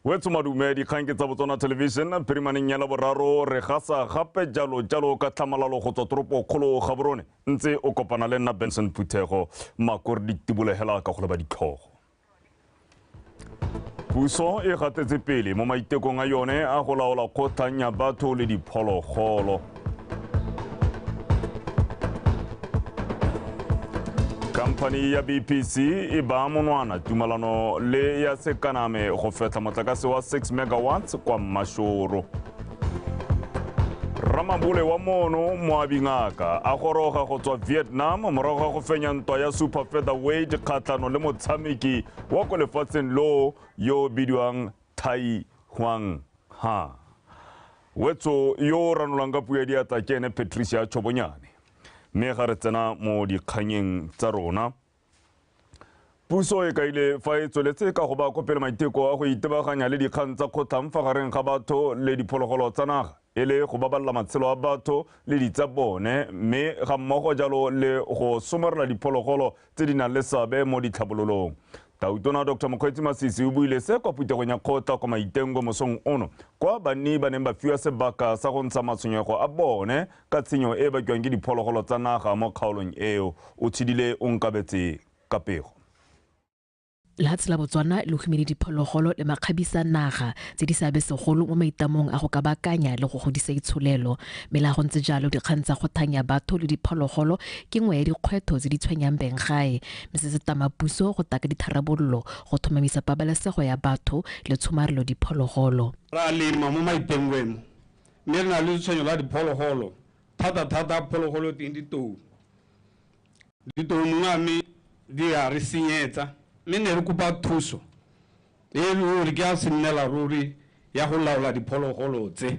Wetso madume dikgang ke tsa Botswana Television phirimaneng ya Laboraro re gasa gape jalo jalo ka tlhamalalo go tswa toropokgolo Gaborone ntse o kopana le nna Benson Phuthego makore di tibolegela ka go leba ditlhogo. Puso e gatetse pele mo maitekong a yone a go laola kgotlhang ya batho le diphologolo. Khamphani ya BPC e baya monwana tumalano le ya Sekaname go fetlha motlakase wa 6 megawatts kwa Mmashoro. Ramabole wa mono moabingaka a goroga go tswa Vietnam morago ga go fenya ntwa ya super featherweight kgatlhano le motshameki wa ko lefatsheng loo yo bidiwang Tai Huang Ha. Wetso yo o ranolang ka puo ya diatla ke ene Patricia Chobonyane. Mme ga re tsena mo dikganyeng tsa rona, puso e kaile fa e tsweletse ka go ba kopele maiteko a go itebaganya le dikgang tsa kgotlhang fa gareng ga batho le diphologolo tsa naga e le go babalela matshelo a batho le ditsa bone mme ga mmogo jalo le go somarela diphologolo tse di nang le seabe mo ditlhabololong. Tautona Dr. Mokgweetsi Masisi o buile se kwa phuthegong ya kgotla kwa Maitengo mosong ono, kwa banni ba neng ba fiwa sebaka sa go ntsha matshwenyego a bone ka tshenyo e bakiwang ke diphologolo tsa naga mo kgaolong eo. O tshedile o nkabetse ka pego. Lehatshe la Botswana le humile diphologolo le makgabisa naga tse di seabe segolo mo maitamong a go kabakanya le go godisa itsholelo. Mme le ha go ntse jalo, dikgang tsa go thanya batho le diphologolo ke nngwe ya dikgwetho tse di tshwenyang beng gae, mme se se tama puso go taka ditharabololo go tlhomamisa pabalesego ya batho le tshomarelo diphologolo. Ra lema mo Maitengwe mo, mme re na le letshwenyo la diphologolo, thata-thata phologolo teng ditou. Ditou mongwe mme di a re senyetsa, mme ne re kopa thuso e le gore ke a sennela ruri ya go laola diphologolo tse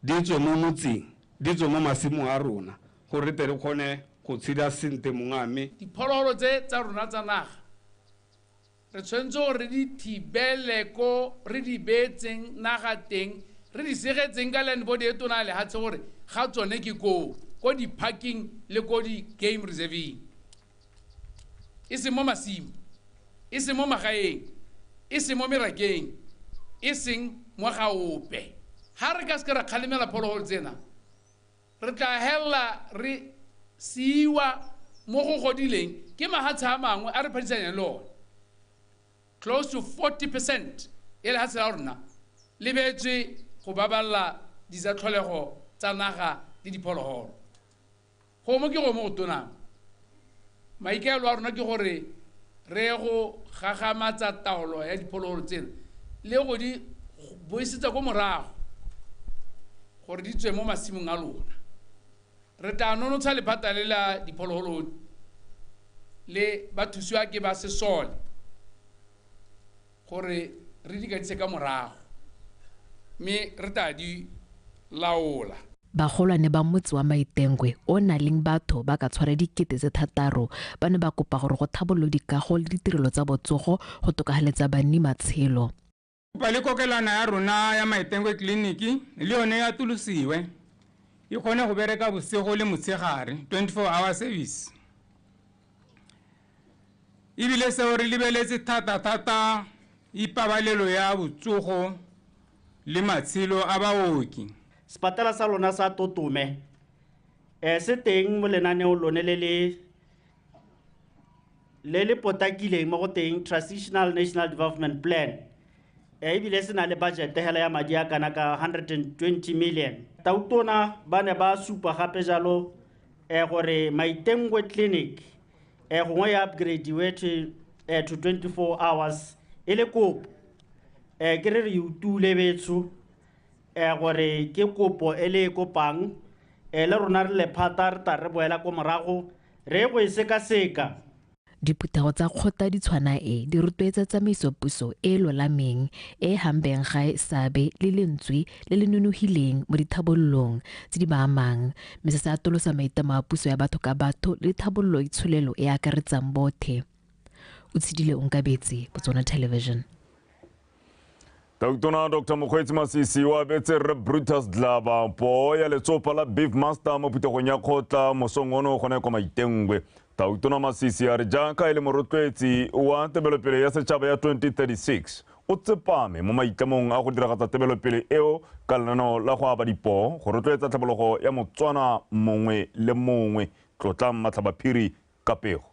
di tswe mo motseng, di tswe mo masimong a rona, gore re tle re kgone go tshela sentle mongwe mme. Diphologolo tse tsa rona tsa naga re tshwanetse gore re di thibele ko re di beetseng naga teng, re di segetseng ka land board e tona lehatshe gore ga tsone ke koo, ko di-parking le ko di-game reserving, e seng mo masimo, e seng mo magaeng, e seng mo merakeng, e seng mo gaope. Ha re ka seke ra kgalemela phologolo tsena, re tla hella re siiwa mo go godileng ke mahatshe a mangwe a re phadisanyang le one. Close to 40% ya lehatshe la rona le beetswe go baballa ditsa tlholego tsa naga le diphologolo. Go mo ke go mo go tonang. Maikaelelo a rona ke gore re go gagamatsa taolo ya diphologolo tsena le go di boisetsa ko morago gore di tswe mo masimong a lona. Re tla nonotsha lephata le la diphologolo le ba thusiwa ke ba sesole gore re di katise ka morago, mme re tla di laola. Bagolwane ba motse wa Maitengwe o nang leng batho ba ka tshwara 6,000 ba ne ba kopa gore go thabololwe dikago le ditirelo tsa botsogo go tokafaletsa banni matshelo. Kopa le kokelwana ya rona ya Maitengwe Clinic le yone ya atolosiwe, e kgone go bereka bosigo le motshegare, 24-hour service. Ebile seo re lebeletse thata-thata ipabalelo ya botsogo le matshelo a baoki. Sepatela sa lona sa Totome, se teng mo lenaneong lone le le potakileng mo go teng Transitional National Development Plan. Ebile se na le budget hela ya madi a kana ka 120 million. Tautona ba ne ba supa gape jalo, gore Maitengwe Clinic, gongwe ya upgrade-iwe to 24 hours e le kopo. Ke re re utule betsho, gore ke kopo e le e kopang, le rona re lephata re tla re boela ko morago re go e sekaseka. Diphuthego tsa kgotla di tshwana e di rotloetsa tsamaiso puso e lolameng e hambeng gae seabe le lentswe le le nonogileng mo dithabololong tse di ba amang, mme se se atolosa maitlamo a puso ya batho ka batho le thabololo itsholelo e akaretsang bothe. O tshedile Onkabetse, Botswana Television. Tautona Dr. Mokgweetsi Masisi o abetse Rre Brutus Dlaba poo ya letsopa la Beef Master mo phuthegong ya kgotla mosong ono gone kwa Maitengwe. Tautona Masisi a re jaaka e le morotloetsi wa tebelopele ya setšhaba ya 2036, o tsepame mo maitlamong a go diragatsa tebelopele eo ka lenaneo la go aba dipoo go rotloetsa tlhabologo ya Motswana mongwe le mongwe. Tlotlang Matlhabaphiri ka pego.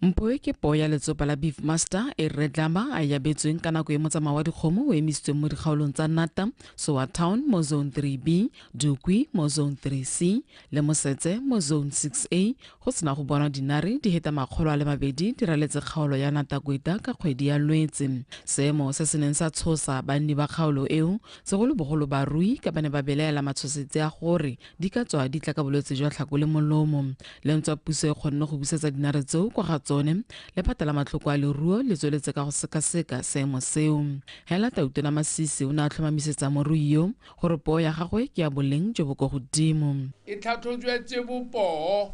Mpho e ke poo ya letsopa la Beef Master e Rre Dlama a e abetsweng ka nako e motsamao wa dikgomo o emisitsweng mo dikgaolong tsa Nata, Sowa Town mo Zone 3B, Dukwi mo Zone 3C le Mosetse mo Zone 6A go sena go bonwa dinare di heta 200 di raletse kgaolo ya Natakweta ka kgwedi ya Lwetse. Seemo se se neng sa tshosa banni ba kgaolo eo segolobogolo barui ka ba ne ba belaela matshosetsi a gore di ka tswa di tla ka bolwetse jwa tlhako le molomo. Le ntswa puso e kgonne go busetsa dinare tseo kwa ga tsone, lephata la matlhoko a leruo le tsweletse ka go sekaseka seemo seo. Hela Tautona Masisi o ne a tlhomamisetsa morui yo gore poo ya gagwe ke ya boleng jo bo kwa godimo. E tlhatlhojwetse bopoo,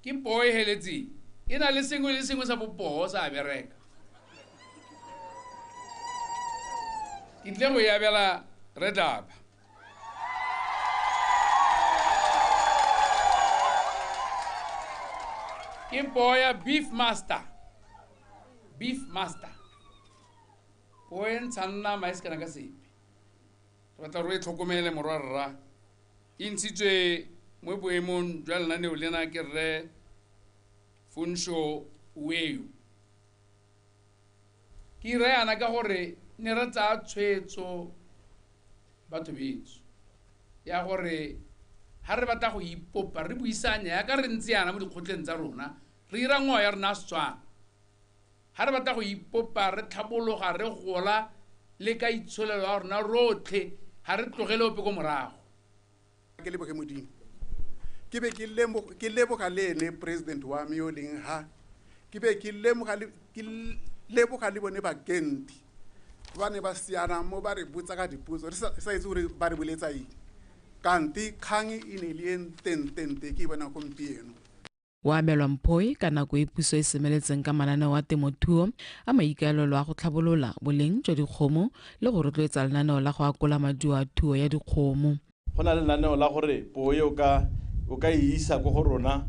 ke poo e heletseng, e na le sengwe le sengwe sa bopoo sa bereka. Ke tle go e abela Rre Dlama. Ke poo ya Beef Master. Beef Master. Poo e ntshang nama e se kana ka sepe. Re batla gore o e tlhokomele morwa rra. E ntshitswe mo boemong jwa lenaneo lena ke Rre Funsho Weu. Ke ira yana ka gore ne re tsaya tshwetso batho betsho ya gore ha re batla go ipopa re buisane ya ka re ntse yana mo dikgotleng tsa rona re ira ngwao ya rona Setswana. Ha re batla go ipopa re tlhabologa re gola le ka itsholelo ya rona rotlhe, ha re tlogele ope ko morago. Ke leboge Modimo, ke be ke leboga le ene president wa me yo leng ha, ke be ke leboga le bone bakenti ba ne ba siana mo ba re botsa ka dipotso re sa itse gore ba re boletsa eng, kante kgang e ne le e ntentente ke e bona gompieno. O abelwa mpho e ka nako e puso e semeletseng ka mananeo a temothuo a maikaelelo a go tlhabolola boleng jwa dikgomo le go rotloetsa lenaneo la go akola maduo a thuo ya dikgomo. Go na le lenaneo la gore poo e o ka e isa ko go rona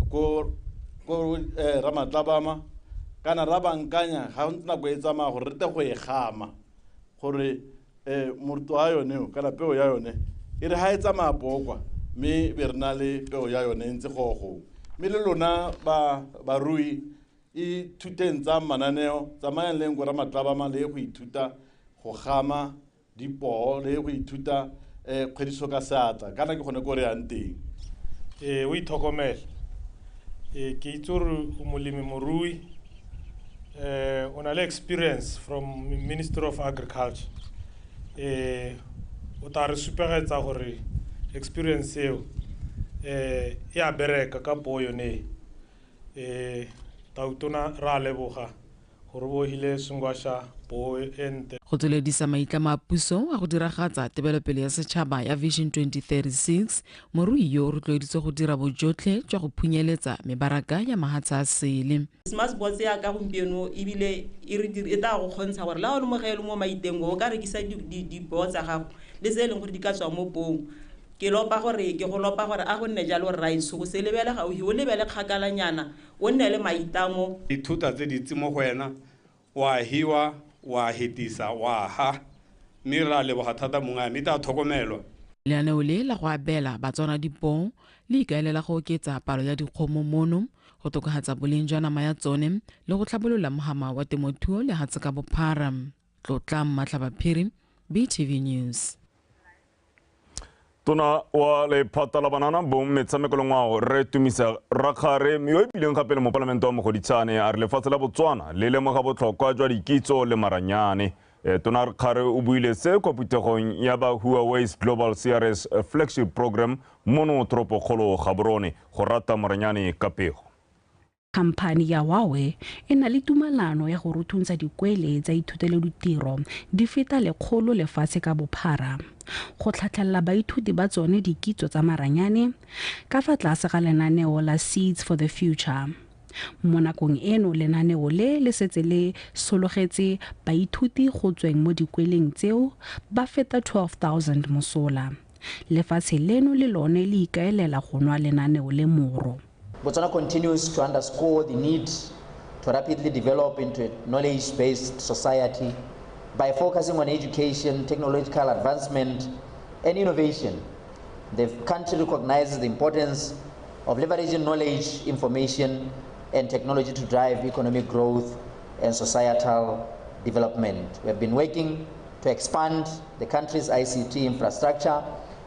ko Ramatlabama kana ra bankanya ga nako e tsamaya gore re te go e gama gore moruto wa yone kana peo ya yone e re ha e tsamaya poo kwa mme be re na le peo ya yone e ntse go. Mme le lona barui ithuteng tsa mananeo, tsamayang leng ko Ramatlabama le go ithuta go gama dipoo le go ithuta kgwediso ka seatla kana ke gone ko re yang teng. O itlhokomele. Ke itse gore o molemi morui, o na le experience from Ministry of Agriculture. O tla re supegetsa gore experience eo e a bereka ka poo yone. Tautona ra leboga gore bo hile sengwasha poo e nte. Go tsweledisa maitlamo a puso a go diragatsa tebelopele ya setšhaba ya Vision 2036, morui yo o rotloeditswe go dira bojotlhe jwa go phunyeletsa mebaraka ya mahatshe a sele. Smart bots ya ka gompieno ebile e tla go kgontsha gore la o le mogelo mo maiteng o ka rekisa dipoo tsa gago le tse e leng gore di ka tswa mo poong. Ke lopa gore ke go lopa gore a go nne jalo rraetsho, o se lebele gaufi, o lebele kgakalanyana, o nne le maitlamo. Dithuta tse dintsi mo go wena, wa hiwa, wa hetisa, wa ha, mme ra leboga thata mongwe mme ta tlhokomelwa. Lenaneo le la go abela Batswana dipoo le ikaelela go oketsa palo ya dikgomo mono, go tokafatsa boleng jwa nama ya tsone le go tlhabolola mohama wa temothuo lehatshe ka bophara. Tlotlang Matlhabaphiri, BTV News. Tona wa lephata la banana bong metshameko le ngwao Rre Tumisa Rakgare yo e bileng gape le mopalamente wa Mogoditshane a re lefatshe la Botswana le lemoga botlhokwa jwa dikitso le maranyane. Tona Rakgare o buile se kwa phuthegong ya ba Huawei's Global CRS Flagship Program mono toropokgolo Gaborone go rata maranyane ka pego. Khamphane ya Huawei e na le tumalano ya go ruthuntsha dikwele tsa ithutelo ditiro di feta 100 lefatshe ka bophara go tlhatlhelela baithuti ba tsone dikitso tsa maranyane ka fa tlase ga lenaneo la Seeds for the Future. Mo nakong eno lenaneo le le setse le sologetse baithuti go tsweng mo dikweleng tseo ba feta 12,000 mosola. Lefatshe leno le lone le ikaelela go nwa lenaneo le moro. Botswana continues to underscore the need to to rapidly develop into a knowledge-based society by focusing on education, technological advancement, and innovation. The country recognizes the importance of leveraging knowledge, information, and technology to drive economic growth and societal development. We have been working to expand the country's ICT infrastructure,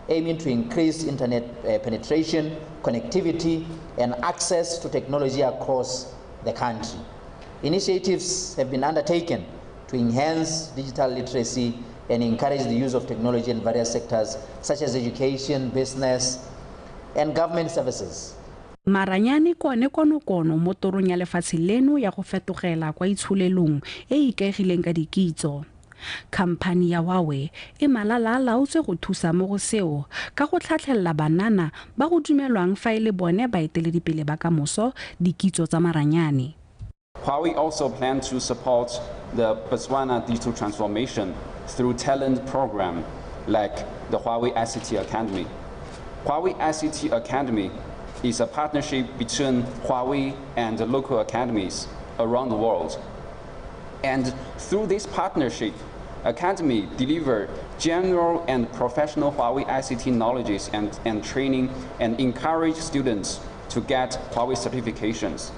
aiming to increase internet penetration, connectivity, and access to technology across the country. Initiatives have been undertaken to enhance digital literacy and encourage the use of technology in various sectors such as education, business, and government services. Maranyane ke one konokono mo torong ya lefatshe leno ya go fetogela kwa itsholelong e e ikaegileng ka dikitso. Khamphane ya Huawei e malala a laotswe go thusa mo go seo ka go tlhatlhelela banana ba go dumelwang fa e le bone baeteledipele ba kamoso dikitso tsa maranyane. Huawei also plan to support the Botswana digital transformation through talent program like the Huawei ICT Academy. Huawei ICT Academy is a partnership between Huawei and the local academies around the world. And through this partnership, Academy deliver general and professional Huawei ICT knowledges and training and encourage students to get Huawei certifications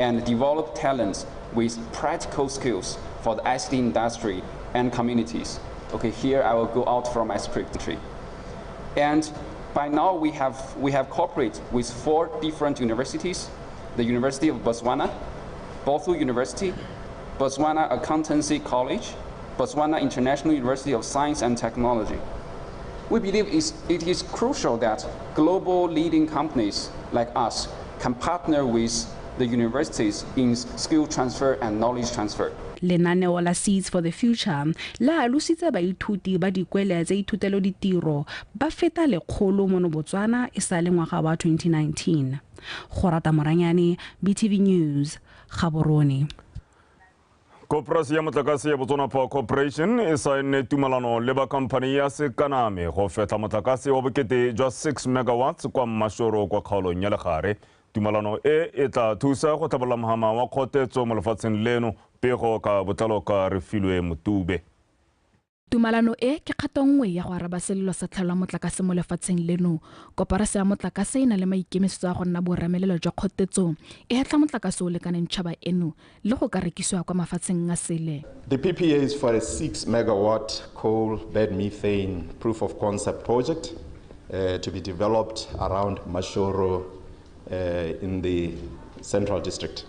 and develop talents with practical skills for the ICT industry and communities. Okay, here I will go out from my script tree. And by now we have cooperated with 4 different universities: the University of Botswana, Botho University, Botswana Accountancy College, Botswana International University of Science and Technology. We believe it is crucial that global leading companies like us can partner with the universities in skill transfer and knowledge transfer. Lenaneo la Seeds for the Future le alositse baithuti ba dikwele tsa ithutelo ditiro ba feta 100 mono Botswana e sa le ngwaga wa 2019. Gorata Moranyane, BTV News, Gaborone. Koporasi ya motlakase ya Botswana Power Corporation e saenne tumalano le ba khamphane ya Sekaname go fetlha motlakase wa bokete jwa 6 megawatts kwa Mmashoro kwa kgaolong ya Legare. Tumalano e e tla thusa go tlhabolola mohama wa kgotetso mo lefatsheng leno. Pego ka botlalo ka Refilwe Motube. Tumalano e ke kgato nngwe ya go araba selelo sa tlhaelo ya motlakase mo lefatsheng leno. Koporasi ya motlakase e na le maikemisetso a go nna boremelelo jwa kgotetso e hetla motlakase o lekaneng tšhaba eno le go ka rekisiwa kwa mafatsheng a sele. The PPA is for a 6 megawatt coal bed methane proof of concept project to be developed around Mashoro in the Central District.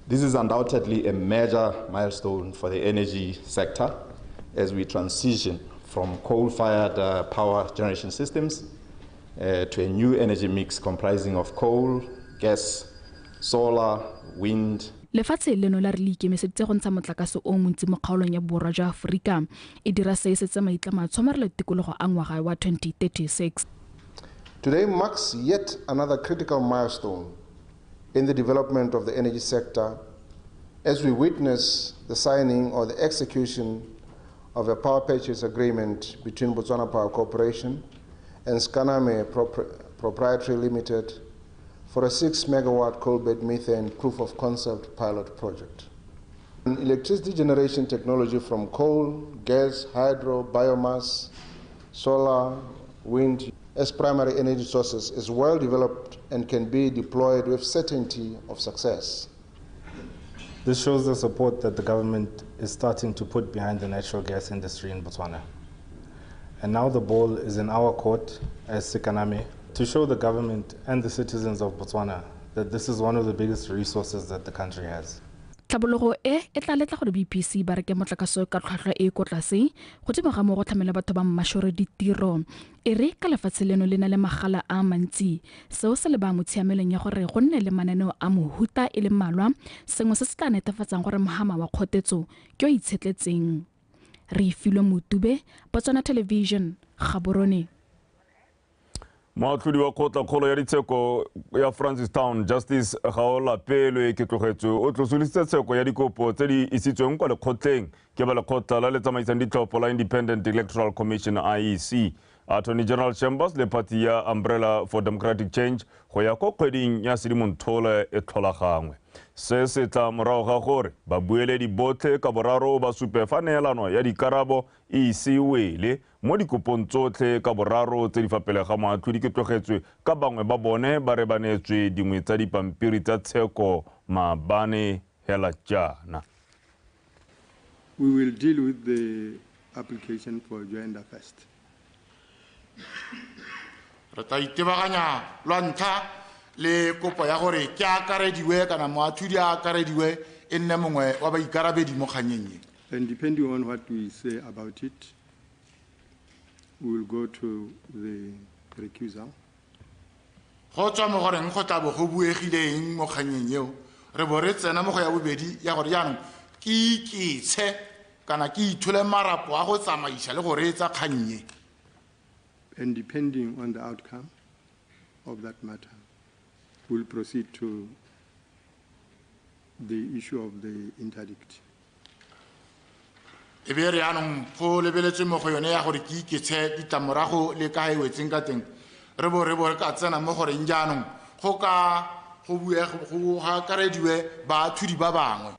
This is undoubtedly a major milestone for the energy sector as we transition from coal-fired power generation systems to a new energy mix comprising of coal, gas, solar, wind. Lefatshe leno la re le ikemiseditse go ntsha motlakase o montsi mo kgaolong ya borwa jwa Aforika. E dira se e setse maitlamo a tshomarelo tikologo a ngwaga wa 2036. Today marks yet another critical milestone in the development of the energy sector as we witness the signing or the execution of a power purchase agreement between Botswana Power Corporation and Skaname Proprietary Limited for a 6 megawatt coal bed methane proof of concept pilot project. An electricity generation technology from coal, gas, hydro, biomass, solar, wind as primary energy sources is well developed and can be deployed with certainty of success. This shows the support that the government is starting to put behind the natural gas industry in Botswana. And now the ball is in our court as Sekaname to show the government and the citizens of Botswana that this is one of the biggest resources that the country has. Tlhabologo e e tla letla gore BPC ba reke motlakase ka tlhwatlhwa e ko tlase godimo ga mo go tlhamela batho ba Mmashoro ditiro. E re ka lefatshe leno le na le magala a mantsi, seo se le ba mo tshiamelong ya gore go nne le mananeo a mohuta e le mmalwa, sengwe se se tla netefatsang gore mohama wa kgotetso ke o itshetletseng. Refilwe Motube, Botswana Television, Gaborone. Moatlhodi wa kgotlakgolo ya ditsheko ya Francistown, Justice Gaolapelwe Ketlogetswe, o tlosolositse tsheko ya dikopo tse di isitsweng kwa lekgotleng ke ba lekgotla la le tsamaisang ditlhopho la Independent Electoral Commission IEC. Attorney General Chambers le party ya Umbrella for Democratic Change go ya ko kgweding ya Sedimonthole e tlhola gangwe. Se se tla morago ga gore babueledi botlhe ka boraro ba supe fa neelano ya dikarabo e ise wele mo dikopong tsotlhe ka boraro tse di fa pele ga moatlhodi ke tlogetswe ka bangwe ba bone ba re ba neetswe dingwe tsa dipampiri tsa tsheko maabane hela jaana. We will deal with the application for joinder first. Re tla itebaganya lwa ntlha le kopo ya gore ke akarediwe kana moatlhodi a akarediwe e nne mongwe wa baikarabedi mo kganyeng e. And depending on what we say about it, we will go to the recusal. Go tswa mo goreng go tla bo go buegileng mo kganyeng eo, re bo re tsena mo go ya bobedi ya gore jaanong ke iketshe kana ke ithole marapo a go tsamaisa le go reetsa kgang e. And depending on the outcome of that matter, we'll proceed to the issue of the interdict. E be re jaanong go lebeletswe mo go yone ya gore ke iketshe ditlamorago le ka e wetseng ka teng, re bo re ka tsena mo goreng jaanong go ka go bue go akarediwe baatlhodi ba bangwe.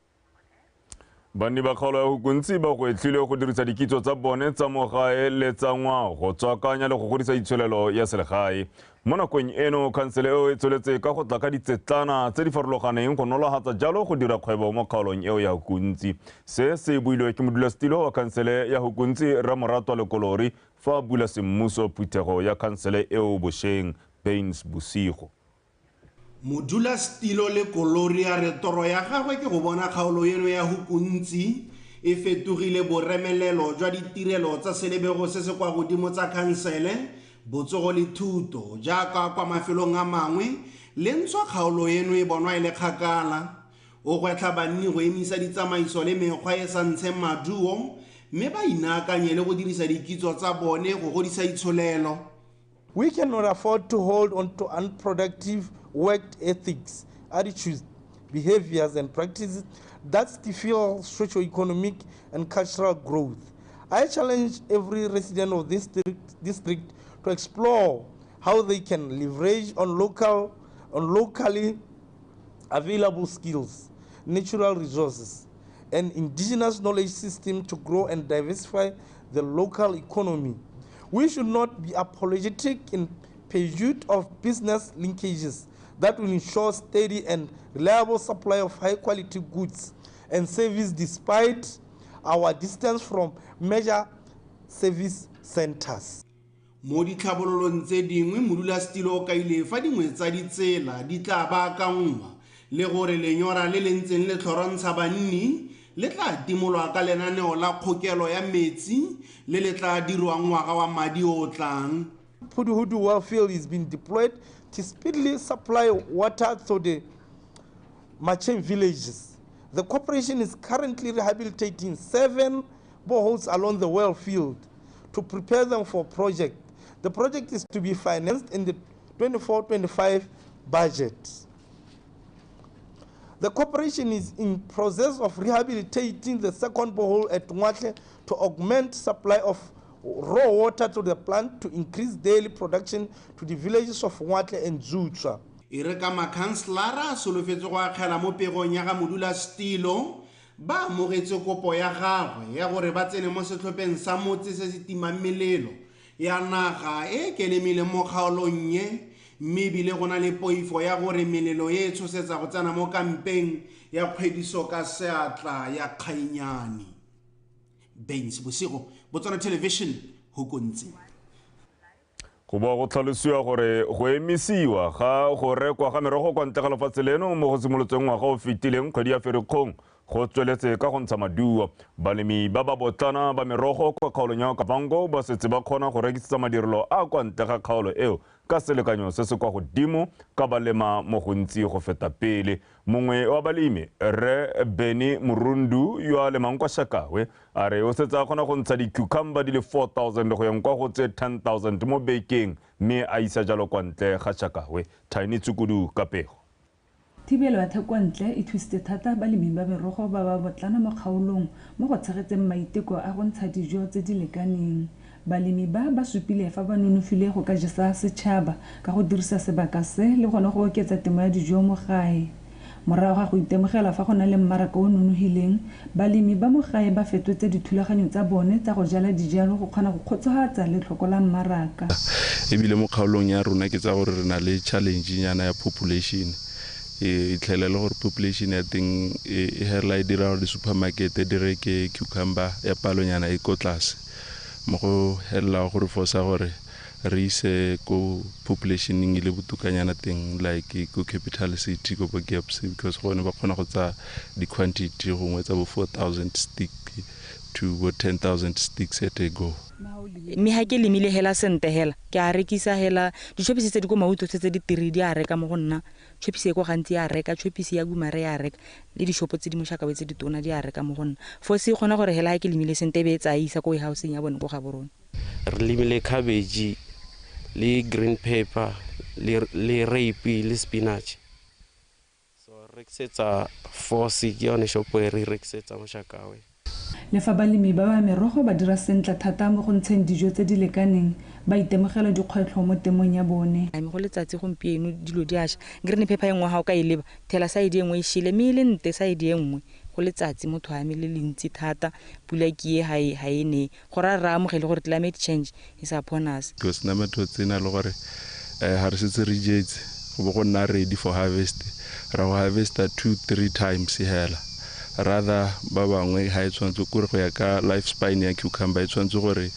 Banni ba kgaolo ya Hukuntsi ba gwetlhile go dirisa dikitso tsa bone tsa mo gae le tsa ngwao go tswakanya le go godisa itsholelo ya selegae. Mo nakong eno khansele eo e tsweletse ka go tla ka ditsetlana tse di farologaneng go nolofatsa jalo go dira kgwebo mo kgaolong eo ya Hukuntsi. Se se builwe ke modulasetilo wa khansele ya Hukuntsi Ramoratwa Lekolori fa a bula semmuso phuthego ya khansele eo bošeng Baines Bosigo. Modulasetilo Lekolori a re toro ya gagwe ke go bona kgaolo eno ya Hukuntsi e fetogile boremelelo jwa ditirelo tsa selebego se se kwa godimo tsa khansele, botsogo le thuto jaaka kwa mafelong a mangwe le ntswa kgaolo eno e bonwa e le kgakala. O gwetlha banni go emisa ditsamaiso le mekgwa e sa ntsheng maduo mme ba inaakanye le go dirisa dikitso tsa bone go godisa itsholelo. We cannot afford to hold on to unproductive work ethics, attitudes, behaviors, and practices that stifle socio-economic and cultural growth. I challenge every resident of this district to explore how they can leverage on locally available skills, natural resources, and indigenous knowledge system to grow and diversify the local economy. We should not be apologetic in pursuit of business linkages that will ensure steady and reliable supply of high-quality goods and services despite our distance from major service centers. Mo ditlhabololong tse dingwe modulasetilo o kaile fa dingwe tsa ditsela di tla baakangwa le gore lenyora le le ntseng le tlhorontsha banni le tla timolwa ka lenaneo la kgokelo ya metsi le le tla dirwang ngwaga wa madi o tlang. Phuduhudu wellfield is being deployed to speedily supply water to the Macheng villages. The corporation is currently rehabilitating 7 boreholes along the wellfield to prepare them for project. The project is to be financed in the 24-25 budget. The corporation is in process of rehabilitating the second borehole at Ngwatle to augment supply of raw water to the plant to increase daily production to the villages of Ngwatle and Zutswa. E re ka makhanselara a solofetse go akgela mo pegong ya ga modulasetilo, ba amogetse kopo ya gagwe ya gore ba tsene mo setlhopheng sa motse se se timang melelo ya naga e kelemileng mo kgaolong ye, mme ebile go na le poifo ya gore melelo e tshosetsa go tsena mo kampeng ya kgwediso ka seatla ya Kgainyane. Baines Bosigo, Botswana Television, Hukuntsi. Go boa go tlhalosiwa gore go emisiwa ga go rekwa ga merogo kwa ntle ga lefatshe leno mo go simolotseng ngwaga o fetileng kgwedi ya Ferikgong go tsweletse ka go ntsha maduo. Balemi ba ba botlana ba merogo kwa kgaolong ya Okavango ba setse ba kgona go rekisetsa madirelo a kwa ntle ga kgaolo eo ka selekanyo se se kwa godimo ka ba lema mo gontsi go feta pele. Mongwe wa balemi, Rre Benny Murundu yo a lemang kwa Shakawe, a re o setse a kgona go ntsha di-cucumber di le 4,000 go yang kwa go tse 10,000 mo bekeng mme a isa jalo kwa ntle ga Shakawe. Tiny Tsukudu ka pego. Thibelo ya thekontle e thusitse thata balemi ba merogo ba ba botlana mo kgaolong mo go tshegetseng maiteko a go ntsha dijo tse di lekaneng. Balemi ba ba supile fa ba nonofile go ka jesa setšhaba ka go dirisa sebaka se le gone go oketsa temo ya dijo mo gae. Morago ga go itemogela fa go na le mmaraka o nonogileng, balemi ba mo gae ba fetotse dithulaganyo tsa bone tsa go jala dijalo go kgona go kgotsofatsa letlhoko la mmaraka. Ebile mo kgaolong ya rona ke tsa gore re na le challenge nyana ya population. E itlhela le gore population ya teng e hela e dira gore di-supermarket di reke cucumber ya palonyana e ko tlase. Mo go helela gore fosa gore re ise ko populationeng e le botokanyana teng, like ko capital city ko bo Gaps, because gone ba kgona go tsaya di-quantity gongwe tsa bo 4,000 stick to bo 10,000 sticks at a go. Mme ha ke lemile hela sente hela ke a rekisa hela ditšhopisi tse di ko mauto tse di tiri di a reka mo go nna, tšhopisi e ko gantsi ya reka, tšhopisi ya Gumare ya reka, le dishopo tse di moshakawe tse di tona di a reka mo go nna. Fo se kgona gore hela ha ke lemile sente be e tsaya isa ko warehouseng ya bone ko Gaborone. Re lemile cabbage le green pepper le rape le spinach. So re rekisetsa force ke yone shopo e re rekisetsa moshakawe. Le fa balemi ba ba merogo ba dira sentle thata mo go ntsheng dijo tse di lekaneng, ba itemogela dikgwetlho mo temong ya bone. Mme go letsatsi gompieno dilo di a ša. Green pepper e nngwe ga o ka e leba, thela side e nngwe e šele, mme e le nte side e nngwe. Go letsatsi motho a ame le lentsi thata, pula ke e ga e ne. Go raya re amogele gore climate change is upon us. Because nematode tsena le gore ga re setse re jetse, go bo go nna ready for harvest. Ra go harvesta 2-3 times hela. Rather ba bangwe ga e tshwanetse kore go ya ka lifespan ya cucumber e tshwanetse gore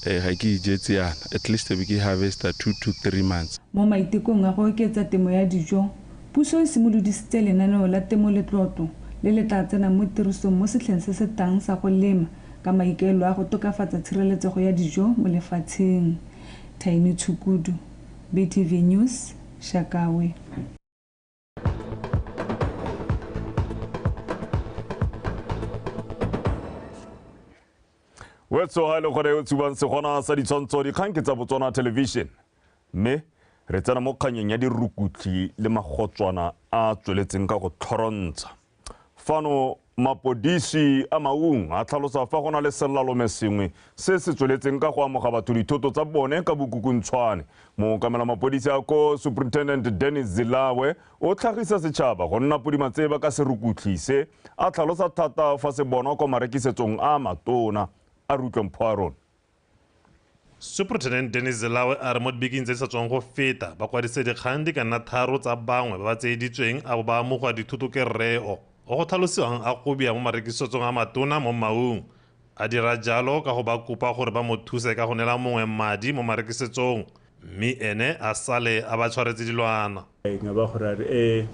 ga ke ijetse yana, at least be ke harvesta 2 to 3 months. Mo maitekong a go oketsa temo ya dijo, puso e simolodisitse lenaneo la temo letlotlo le le tla tsenang mo tirisong mo setlheng se se tang sa go lema ka maikaelelo a go tokafatsa tshireletsego ya dijo mo lefatsheng. Thaini Tshukudu, BTV News, Shakawe. Wetso ha le gore o tsubang segona sa ditshwantsho dikgang ke tsa Botswana Television. Mme re tsena mo kganyeng ya dirukutlhi le magotswana a tsweletseng ka go tlhorontsha. Fano mapodisi a Maung a tlhalosa fa go na le selalome sengwe se se tsweletseng ka go amoga batho dithoto tsa bone ka bokukuntshwane. Mookamela mapodisi a ko Superintendent Dennis Zilawe o tlhagisa setšhaba go nna podimatseba ka serukutlhi se, a tlhalosa thata fa se bonwa kwa marekisetsong a matona. A rutlweng Phoaron. Superintendent Dennis Zilawe a re mo dibekeng tse di sa tswang go feta ba kwadise dikgang di ka nna 3 tsa bangwe ba ba tseeditsweng a bo ba amogwa dithoto ke rreo o go tlhalosiwang a gobia mo marekisetsong a matona mo Maung. A dira jalo ka go ba kopa gore ba mo thuse ka go neela mongwe madi mo marekisetsong, mme ene a sale a ba tshwaretse dilwana. Nga ba gore a re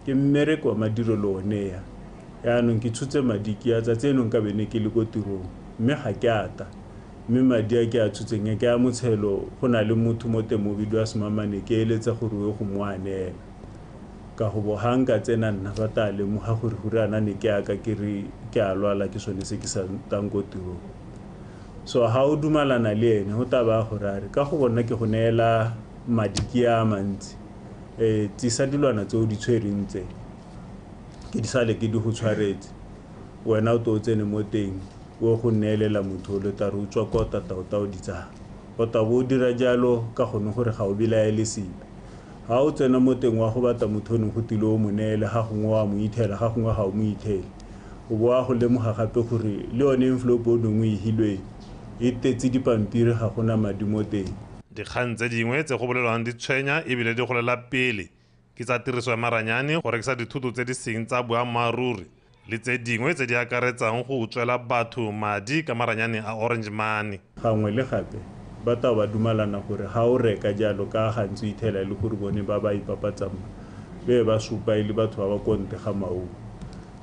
ke mmereko wa madiro le one ya yaanong ke tshotse madi ke a tsatsi enong ka bene ke le ko tirong, mme ga ke ata, mme madi a ke a tshotseng ke a motshelo go na le motho mo teng mo bidiwa Semamane, ke eletsa gore o go mo anela. Ka go bo ga nka tsena nna ba tla lemoga gore gore ana ne ke aka ke re ke a lwala, ke sone se ke sa tang ko tirong. So ha o dumalana le ene go tla ba gore a re ka go bona ke go neela madi ke a mantsi, tsisa dilwana tse o di tshwereng tse ke di sale ke di go tshwaretse, wena o to o tsene mo teng o go neelela motho o le tare o tswa kwa tata o ta o di tsaya. O ta bo o dira jalo ka gone gore ga o belaele sepe. Ga o tsena mo teng wa go batla motho o neng go tile o mo neele, ga gongwe wa mo ithela, ga gongwe ga o mo ithele. O bo wa go lemoga gape gore le yone envelope o neng o e hilweng e tetse dipampiri, ga gona madi mo teng. Dikgang tse dingwe tse go bolelwang di tshwenya ebile di golela pele ke tsa tiriso ya maranyane go rekisa dithoto tse di seng tsa boammaaruri le tse dingwe tse di akaretsang go utswela batho madi ka maranyane a Orange Money. Gangwe le gape ba tla ba dumalana gore ga o reka jalo ka gantsi o ithela e le gore bone ba ba ipapatsang be ba supa e le batho ba ba konte ga Maung.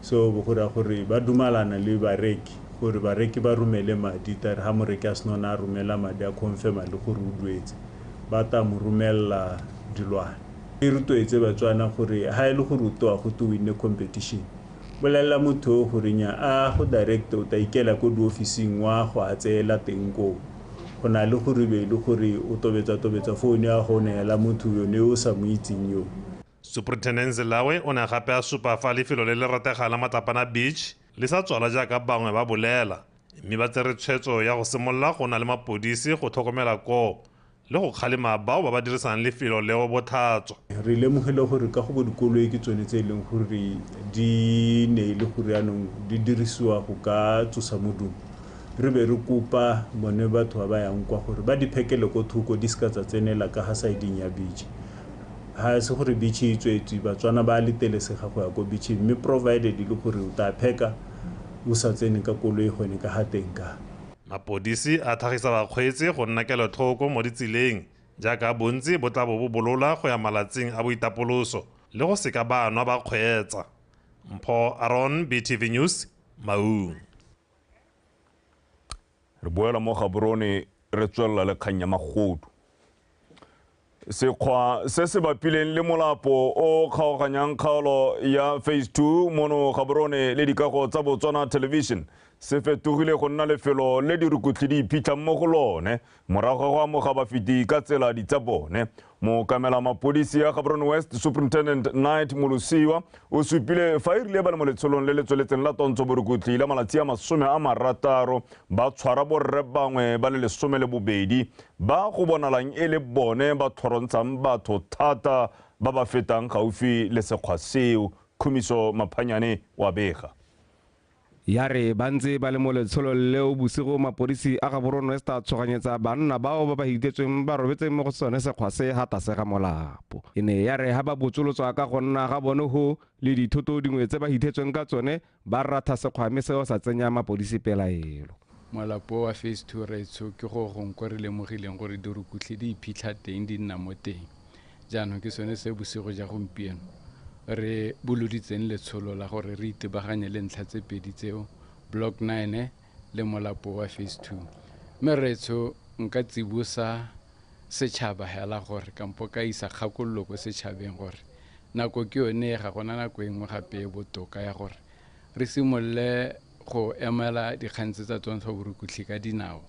So bo go raya gore ba dumalana le bareki gore bareki ba romele madi, tare ga moreki a senona a romela madi a confirma le gore o duetse, ba tla mo romela dilwana. E rotloetse Batswana gore ga e le gore o toa go te o winne competition, bolelela motho o gore nya a go direct o tla ikela ko diofising wa go a tseela teng koo, go na le gore be le gore o tobetsa founu ya go neela motho yone o sa mo itseng yo. Superintendent Zilawe o ne gape a supa fa lefelo le le rategang la Matlapana Beach le sa tswala jaaka bangwe ba bolela, Mme ba tsere tshwetso ya go simolola go na le mapodisi go tlhokomela koo le go kgalema bao ba ba dirisang lefelo leo botlhatswa. Re lemogile gore ka go bo dikoloi ke tsone tse e leng gore di ne e le gore yaanong di dirisiwa go ka tsosa modumo. Re be re kopa bone batho ba ba yang kwa gore ba di phekele ko thoko di seka tsa tsenela ka ga saeding ya beach. Ha se gore beach e tswetswe, Batswana ba letelesega go ya ko beach, mme provided e le gore o tla pheka o sa tsene ka koloi gone ka ga teng ka. Mapodisi a tlhagisa bakgweetsi go nna kelotlhoko mo ditseleng jaaka bontsi bo tla bo bo bolola go ya malatsing a boitapoloso le go seka ba nwa ba kgweetsa. Mpho Aron, BTV News, Maung. Re boela mo Gaborone re tswelela le kgang ya magodu. Sekgwa se se bapileng le molapo o kgaoganyang kgaolo ya Phase 2 mono Gaborone le dikago tsa Botswana Television se fetogile go nna lefelo le dirukutlhi di iphitlhang mo go lone morago ga go amoga bafeti ka tsela di tsa bone. Mookamela mapodisi ya Gaborone West Superintendent Knight Molosiwa o supile fa e rile ba le mo letsholong le le tsweletseng la tontsho borukutlhi la malatsi a 60 ba tshwara borre bangwe ba le 12 ba go bonalang e le bone ba tlhorontshang batho thata ba ba fetang gaufi le sekgwa seo. Khumiso Maphanyane wa bega. Ya re ba ntse ba le mo letsholong leo bosigo mapodisi a Gaborone West a tshoganyetsa banna bao ba ba hitetsweng ba robetseng mo go sone sekgwa se ga tlase ga molapo. E ne ya re ha ba botsolotswa ka go nna ga bone ho le dithoto dingwe tse ba hitetsweng ka tsone ba ratha sekgwa mme seo sa tsenya mapodisi pelaelo. Molapo wa Phase 2 retsho ke go gongwe ko re lemogileng gore dirukutlhi di iphitlha teng di nna mo teng. Jaanong ke sone se bosigo ja gompieno re boloditseng letsholo la gore re itebaganye le ntlha tse pedi tseo, Block 9 le molapo wa Phase 2. Mme retsho nka tsibosa setšhaba hela gore kampo ka isa kgakololo ko setšhabeng gore nako ke yone, ga gona nako e nngwe gape e botoka ya gore re simolole go emela dikgang tse tsa twantsho borukutlhi ka dinao,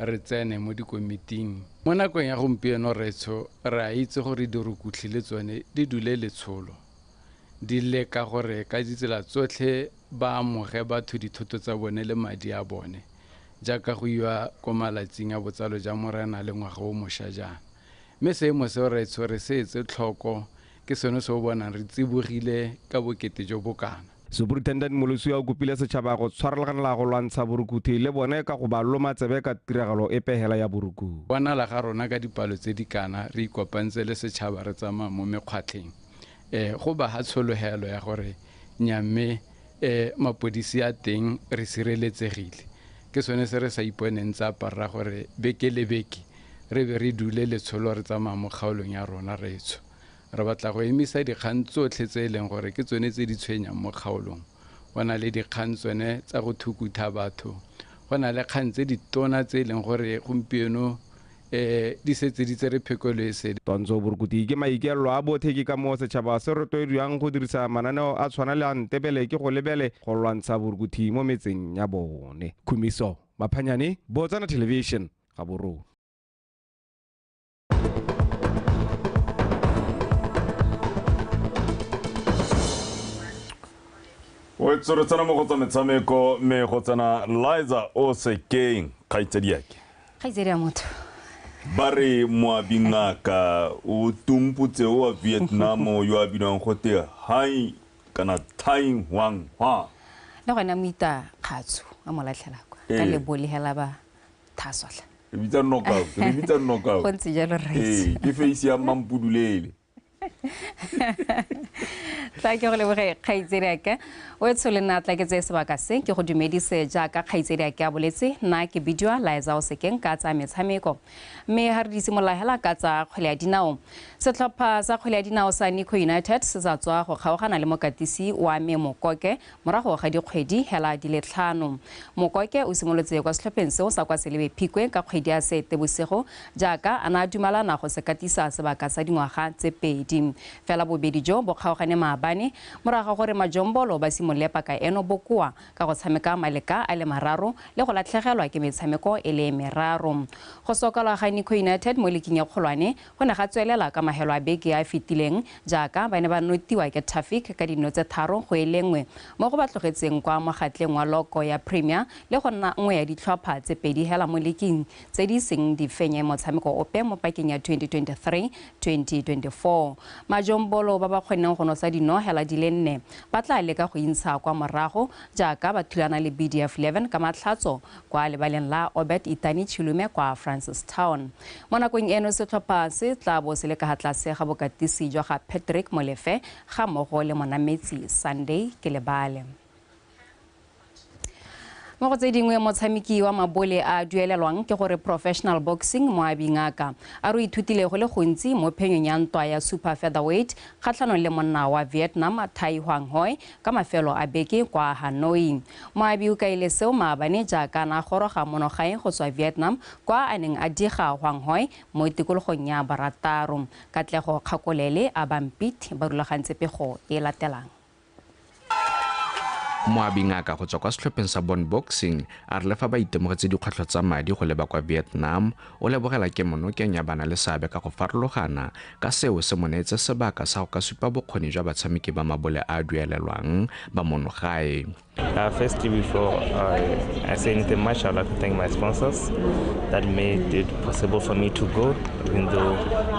re tsene mo dikomiting. Mo nakong ya gompieno retsho re a itse gore dirukutlhi le tsone di dule letsholo, di leka gore ka ditsela tsotlhe ba amoge batho dithoto tsa bone le madi a bone, jaaka go iwa ko malatsing a botsalo ja Morena le ngwaga o mošwa jaana. Mme seemo seo retsho re se etse tlhoko, ke sone se o bonang re tsibogile ka bokete jo bokana. Superintendent Molosiwa o kopile setšhaba go tshwarelaganela go lwantsha borukuthi le bone ka go ba loma tsebe ka tiragalo epe hela ya borukuthi. Bonala ga rona ka dipalo tse di kana re ikopantse le setšhaba re tsamaya mo mekgwatlheng, go ba ga tshologelo ya gore nyamme mapodisi a teng re sireletsegile. Ke sone se re sa iponeng tsa aparra gore beke le beke re be re dule letsholo re tsamaya mo kgaolong ya rona retsho. Re batla go emisa dikgang tsotlhe tse e leng gore ke tsone tse di tshwenyang mo kgaolong. Go na le dikgang tsone tsa go thukutha batho, go na le kgang tse ditona tse e leng gore gompieno di setse di tsere phekolo e sele. Twantsho borukuthi ke maikaelelo a bothe, ke ka moo setšhaba se rotloediwang go dirisa mananeo a tshwana le a Ntebele ke go lebele go lwantsha borukuthi mo metseng ya bone. Khumiso Maphanyane, Botswana Television, Gaborone. O tsore tsena mo go tsa metshameko mme go tsena Liza Osekeng, kgaitsadiake. Kgaitsadi ya motho. Ba re moabi ngaka o tumputse wa Vietnam yo a binwang gote Hai kana Tai Hwang Hwa. Le gona mo ita kgatso a mo latlhela kwa ka lebole hela ba thaswatla. Re bitsa knockout, re bitsa knockout. Go ntse jalo rraitse. Ke face ya Mampudulele. Tla ke go leboge kgaitsedi aka o tshole nna tla ke tseye sebaka se ke go dumedise jaaka kgaitsedi aka a boletse. Nna ke bidiwa Liza Osekeng ka tsa metshameko, mme ha re di simolola hela ka tsa kgwele ya dinao. Setlhopha sa kgwele ya dinao sa Nico United se sa tswa go kgaogana le mokatisi wa me Mokoke morago ga dikgwedi hela di le 5. Mokoke o simolotse kwa setlhopheng seo sa kwa Selebi Phikwe ka kgwedi ya Seetebosigo jaaka a na a dumalana go se katisa sebaka sa dingwaga tse 2. Fela bobedi jo bo kgaogane maabane maabane morago ga gore Majombolo ba simolole paka eno bokoa ka go tshameka maleka a le mararo le go latlhegelwa ke metshameko e le meraro. Go sokalwa ga Nico United mo liking ya kgolwane go ne ga tswelela ka mahelo a beke a fetileng jaaka ba ne ba notiwa ke Traffic ka dino tse 3-1 mo go ba tlogetseng kwa mogatleng wa loko ya Premier le go nna nngwe ya ditlhopha tse pedi hela mo liking tse di seng di fenye motshameko ope mo pakeng ya 2023-2024. Majombolo ba ba kgonneng go nosa dino hela di le nne ba tla leka go intsha kwa morago jaaka ba thulana le BDF 11 ka matlhatso kwa lebaleng la Obert Itani Chilume kwa Francistown. Mo nakong eno setlhopha se tla bo se le ka tlase ga bokatisi jwa ga Patrick Molefe ga mmogo le monametsi Sunday Kelebale. Mo go tse dingwe motshameki wa mabole a duelelwang ke gore professional boxing Moabi Ngaka a re ithutile go le gontsi mo phenyong ya ntwa ya super featherweight kgatlhanong le monna wa Vietnam Thai Huang Hoi ka mafelo a beke kwa Hanoi. Moabi o kaile seo maabane jaaka na goroga monogae go tswa Vietnam kwa a neng a diga Huang Hoi mo tikologong ya barataro. Katlego Kgakolele a Bampit ba rulagantse pego e latelang. Moabi Ngaka go tswa kwa setlhopheng sa Bon Boxing a re le fa ba itemogetse dikgwetlho tsa madi go leba kwa Vietnam o lebogela kemonokeng ya bana le seabe ka go farologana ka seo se mo neetse sebaka sa go ka supa bokgoni jwa batshameki ba mabole a duelelwang ba monogae. Firstly, before I say anything much, I'd like to thank my sponsors that made it possible for me to go, even though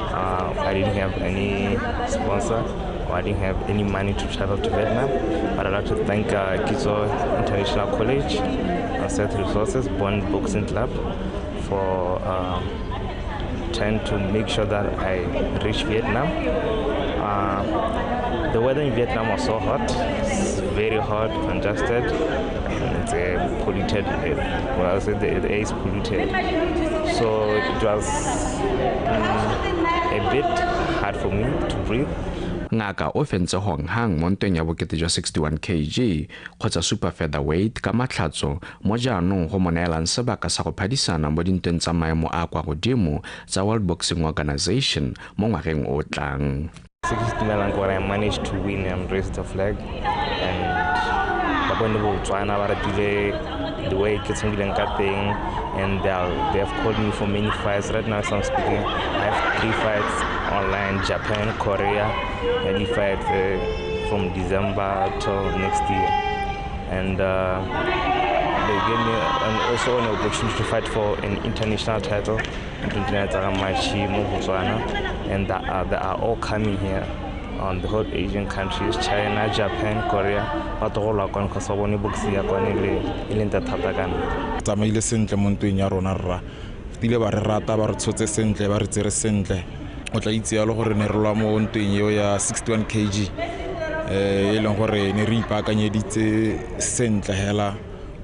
I didn't have any sponsor or I didn't have any money to travel to Vietnam. But I'd like to thank Kitso International College, South Resources, Bond Boxing Club for trying to make sure that I reach Vietnam. The weather in Vietnam was so hot, it's very hot, congested, and it's polluted. Well, I say the air is polluted. So it was a bit hard for me to breathe. Ngaka o fentse Hong Hang mo ntweng ya bokete jwa 61 kg kgotsa super featherweight ka matlhatso mo jaanong go mo neelang sebaka sa go phadisana mo dintweng tsa maemo a kwa godimo tsa World Boxing Organization mo ngwageng o tlang. Se ke itumelang ke gore I managed to win and raise the flag, and ba bone Botswana ba ratile the way ke tshamekileng ka teng, and they have called me for many fights. Right now as I'm speaking, I have 3 fights online: Japan, Korea, and fight from December till next year. And they gave me also an opportunity to fight for an international title in Botswana, and they are all coming here on the whole Asian countries, China, Japan, Korea. Ba tlo go lwa kwano because ba bone boxing ya kwane e leng thata kana. Tsamaile sentle mo ntweng ya rona rra. Tile ba re rata, ba re tshotse sentle, ba re tsere sentle. O tla itse yalo gore ne re lwa mo ntweng eo ya 61 kg e leng gore ne re ipaakanyeditse sentle hela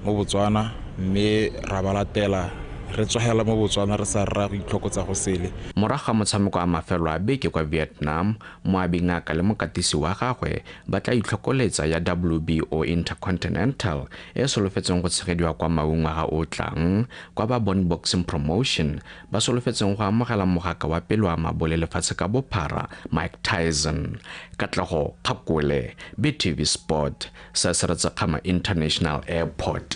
mo Botswana, mme ra ba latela re tswagela mo Botswana re sa rra go itlhokotsa go sele. Morago ga motshameko a mafelo a beke kwa Vietnam, Moabi Ngaka le mokatisi wa gagwe ba tla itlhokoletsa ya WBO Intercontinental e solofetseng go tshegediwa kwa Maung ngwaga o tlang, kwa ba Bon Boxing Promotion ba solofetseng go amogela mogaka wa pele wa mabole lefatshe ka bophara Mike Tyson. Katlego Kgakole, BTV Sport, Saseratsakgama International Airport.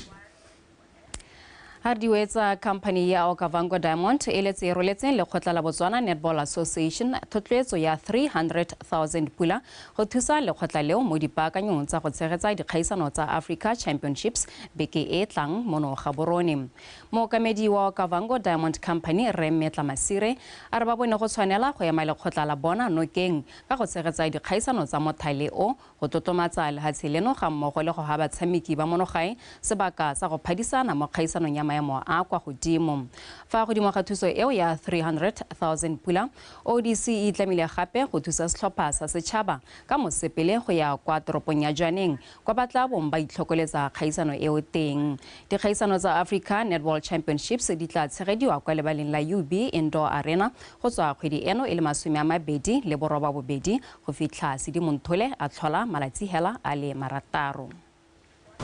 Hardwetsa company ya Okavango Diamond e letse e roletseng lekgotla la Botswana Netball Association thotloetso ya 300,000 pula go thusa lekgotla leo mo dipaakanyong tsa go tshegetsa dikgaisano tsa Africa Championships beke e tlang mono Gaborone. Mookamedi wa Okavango Diamond Company Rre Mmetla Masire a re ba bone go tshwanela go ema lekgotla la bona nokeng ka go tshegetsa dikgaisano tsa mothale o go tlotlomatsa lehatshe leno ga mmogo le go ha batshameki ba monogae sebaka sa go phadisana mo kgaisanong ya maemo a kwa godimo. Fa godimo ga thuso eo ya 300,000 pula, ODC e tlamile gape go thusa setlhopha sa setšhaba ka mosepele go ya kwa toropong ya Jwaneng kwa ba tla bong ba itlhokoletsa kgaisano eo teng. Dikgaisano tsa Africa Netball Championships di tla tshegediwa kwa lebaleng la UB Indoor Arena go tswa kgwedi eno e le 28 go fitlha Sedimonthole a tlhola malatsi hela a le 6.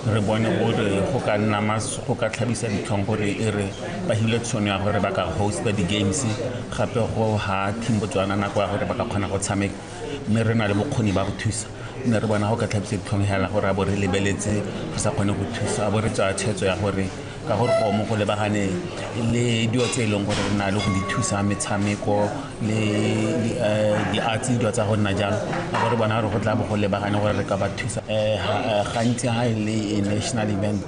Re bone gore go ka nna go ka tlhabisa ditlhong gore e re ba hile tšhono ya gore ba ka hosta di-games gape go ha team Botswana nako ya gore ba ka kgona go tshameka, mme re na le bokgoni ba go thusa. Ne re bona go ka tlhabisa ditlhong hela gore a bo re lebeletse go sa kgone go thusa, a bo re tsaya tshwetso ya gore ka gore go mo go lebagane le dilo tse e leng gore re na le go di thusa metshameko le di-arts le dilo tsa go nna jalo, a bo re bona gore go tla bo go lebagane gore re ka ba thusa. Gantsi ha e le national event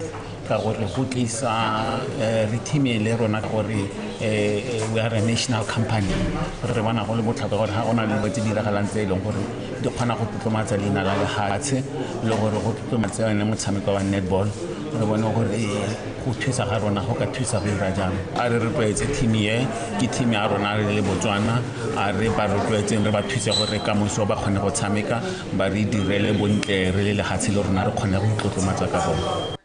ka gore go tlisa re team le rona ka gore we are a national company, gore re bona go le botlhokwa gore ga go na le dilo tse di diragalang tse e leng gore di kgona go tlotlomatsa leina la lehatshe le gore go tlotlomatsa yone motshameko wa netball, re bone gore go thusa ga rona go ka thusa go dira jang. A re rotloetse team e, ke team ya rona re le Botswana, a re ba rotloetseng re ba thuse gore kamoso ba kgone go tshameka, ba re direle bontle re le lehatshe le rona re kgone go itlotlomatsa ka bone.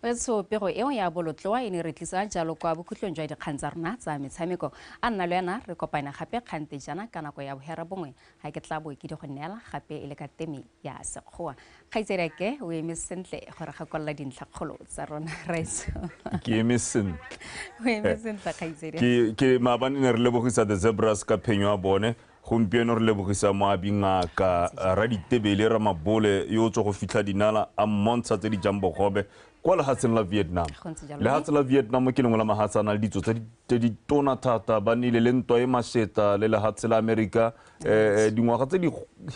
Wetso pego eo ya bolotloa e ne re tlisa jalo kwa bokhutlong jwa dikgang tsa rona tsa metshameko. A nna le wena re kopana gape kgante jana ka nako ya 9:30 ga ke tla bo ke di go neela gape e le ka teme ya Sekgowa. Kgaitsedi o eme sentle gore gakolola dintlhakgolo tsa rona raitso. Ke eme sentle. O eme sentle kgaitsedi. Ke maabane ne re lebogisa the Zebras ka phenyo ya bone. Gompieno re lebogisa moabi ngaka Raditebele Ramabole yo o tswa go fitlha dinala a mmontsha tse di jang bogobe kwa lehatsheng la Vietnam. Lehatshe la Vietnam ke lengwe la mahatshe a nang le ditso tse di tona thata, ba nnile le ntwa e mashetla le lehatshe la Amerika dingwaga tse di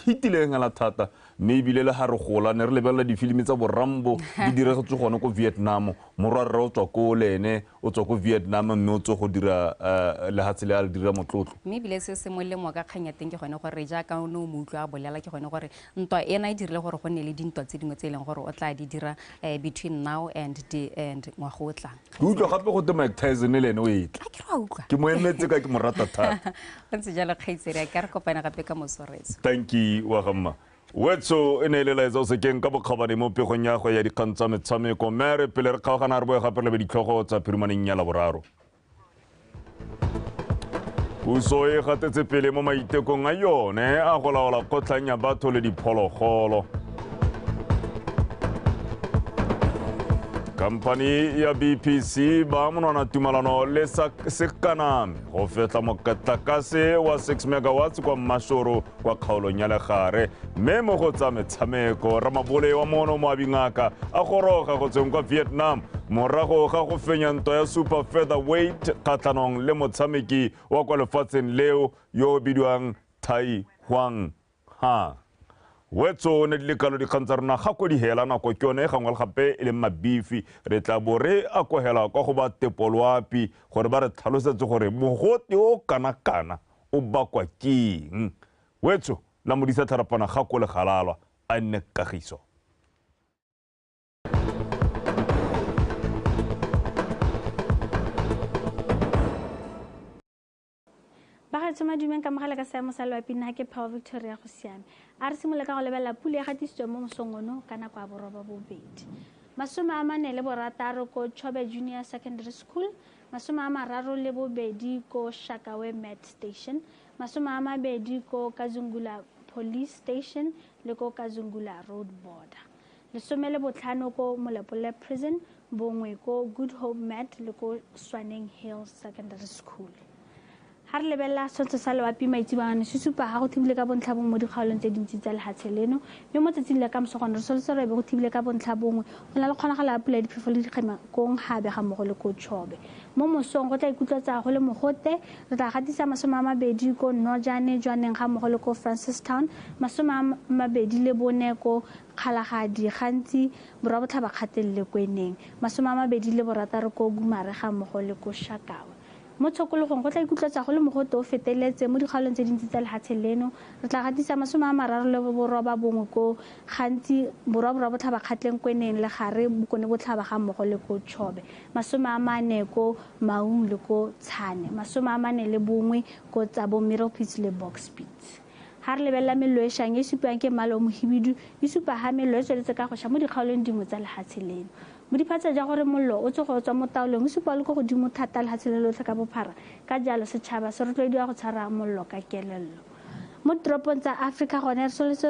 hitileng hela thata, mme ebile le ha re gola ne re lebelela difilimi tsa bo Rambo di diregetse gone ko Vietnam. Morwarre o tswa ko le ene o tswa ko Vietnam mme o tswa go dira lehatshe le a le dira motlotlo. Mme ebile se se molemo ka kgang ya teng ke gone gore jaaka o ne o mo utlwa a bolela ke gone gore ntwa ena e dirile gore go nne le dintwa tse dingwe tse e leng gore o tla di dira between now and the and ngwaga o tlang. Ke utlwa gape gote Mike Tyson le ene o etla. A ke re wa utlwa. Ke mo emetse ka ke mo rata thata. Go ntse jalo kgaitsedi, a ka re kopana gape ka moso retso. Thank you wa ga mma. Wetso e ne e le laetsa o sekeng ka bokgabane mo pegong ya go ya dikgang tsa metshameko. Mme re pele re kgaogana re boe gape re lebe ditlhogo tsa phirimaneng ya Laboraro. Puso e gatetse pele mo maitekong a yone a go laola kgotlhang ya batho le diphologolo. Khamphani ya BPC ba monwana tumalano le Sekaname go fetla motlakase wa 6 megawatts kwa Mmashoro kwa kgaolong ya Legare. Mme mo go tsa metshameko Ramabole wa mono moabi ngaka a goroga go tsweng kwa Vietnam morago ga go fenya ntwa ya super featherweight kgatlhanong le motshameki wa kwa lefatsheng leo yo o bidiwang Tai Huang Ha. Wetso ne di le kalo dikgang tsa rona ga ko di hela nako ke yone e gangwe le gape e leng mabifi. Re tla bo re akohela kwa go ba tepoloapi gore ba re tlhalosetse gore mogote o kana-kana o bakwa keng. Wetso la modisa tlharapana ga ko le galalwa a nne kagiso. Bagaetsho madumeng ka mogala ka seemo sa loapi, nna ke Power Victoria go siame. A re simolola ka go lebelela pula e gatisitsweng mo mosong ono ka nako ya 8:30. 46 ko Chobe Junior Secondary School, 32 ko Shakawe Met Station, 20 ko Kazungula Police Station le ko Kazungula Road Border. 15 ko Molepolole Prison, 1 ko Good Hope Met le ko Swaneng Hill Secondary School. Ha re lebelela setshwantsho sa loapi maitseboana se supa ga go thibile ka bontlha bongwe mo dikgaolong tse dintsi tsa lehatshe leno, mme mo tsatsing la ka moso gone re solofetse gore e be go thibile ka bontlha bongwe go na le kgonagalo ya pula ya diphefo le dikgema ko Nghabe ga mmogo le ko Chobe. Mo mosong go tla ikutlwatsa go le mogote, re tla gatisa 20 ko Nojane, Jwaneng ga mmogo le ko Francistown, 24 ko Kgalagadi, gantsi borwa botlhaba kgatelele Kweneng, 26 ko Gumare ga mmogo le ko Shakawe. Mo tshokologong go tla ikutlwatsa go le mogote o feteletse mo dikgaolong tse dintsi tsa lehatshe leno, re tla gatisa 39 ko gantsi borwa borwa botlhaba kgatleng Kweneng le gare bokone botlhaba ga mmogo le ko Chobe, 40 ko Maung le ko Tshane, 41 ko Tsabong Middlepits le Bokspits. Ha re lebelela mello e šang e supiwang ke mmala o mohibidu e supa ha mello e tsweletse ka go ša mo dikgaolong dingwe tsa lehatshe leno. Bodiphatsa ja gore mollo o tsoge o tswa mo taolong o supa le ko godimo thata lehatshe le lotlhe ka bophara, ka jalo setšhaba se rotloediwa go tshwara mollo ka kelello. Mo ditoropong tsa Afrika gone re solofetse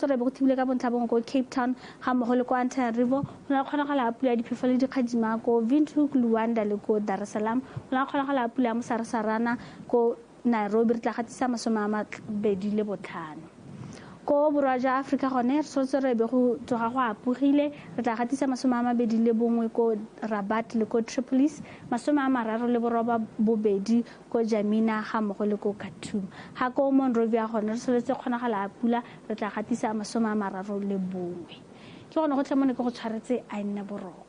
gore e be go thibile ka bontlha bongwe ko Cape Town ga mmogo le ko Antananarivo, go na le kgonagalo ya pula ya diphefo le dikgadima ko Windhoek, Luanda le ko Dar es Salaam, go na le kgonagalo ya pula ya mosarasarana ko Nairobi, re tla gatisa 25. Ko borwa jwa Aforika gone re solofetse re be go tsoga go apogile, re tla gatisa 21 ko Rabat le ko Tripolis, 38 ko Jamina ga mmogo le ko Khartoum. Ga ko Monrovia gone re solofetse kgonagala a pula, re tla gatisa 31. Ke gone go tlhe mo ne ke go tshwaretse a nne boroko.